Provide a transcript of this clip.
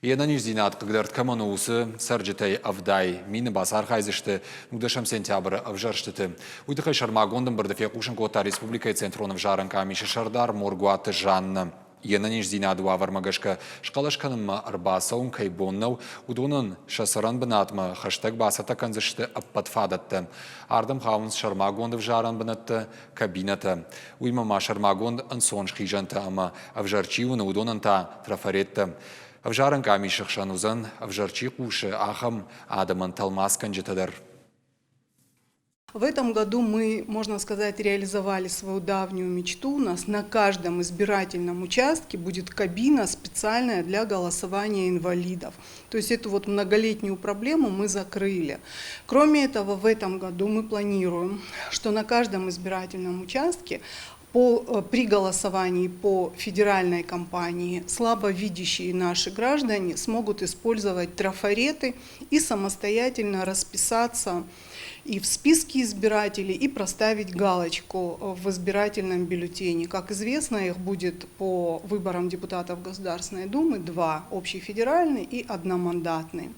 Йе нӕниздзинад хъыгдард кӕмӕн у, уыцы цӕрджытӕй 70 000 бацархайдзысты 19 сентябры ӕвзӕрстыты. Уый тыххӕй сӕрмагонд ӕмбырды фехъусын кодта республикӕйы Центрон ӕвзарӕн къамисы сӕрдар Моргуаты Жаннӕ. Йе нӕниздзинады уавӕрмӕ гӕсгӕ схъӕлӕс кӕнынмӕ ӕрбацӕуын кӕй бон нӕу, уыдонӕн сӕ цӕрӕн бынатмӕ хӕстӕг бацӕттӕ кӕндзысты ӕппӕт фадӕттӕ. Ардӕм хауынц сӕрмагонд ӕвзарӕн бынӕттӕ, кабинӕтӕ. Уыимӕ ма сӕрмагонд ӕнцон схизӕнтӕ ӕмӕ ӕвзӕр чи уыны, уыдонӕн та трафареттӕ. Ӕвзарӕн къамисы хсӕн уыдзӕн, ӕвзӕр чи хъусы, ахӕм адӕмӕн тӕлмацгӕнджытӕ дӕр. В этом году мы, можно сказать, реализовали свою давнюю мечту. У нас на каждом избирательном участке будет кабина специальная для голосования инвалидов. То есть эту вот многолетнюю проблему мы закрыли. Кроме этого, в этом году мы планируем, что на каждом избирательном участке при голосовании по федеральной кампании слабовидящие наши граждане смогут использовать трафареты и самостоятельно расписаться и в списке избирателей, и проставить галочку в избирательном бюллетене. Как известно, их будет по выборам депутатов Государственной Думы два – общий федеральный и одномандатный.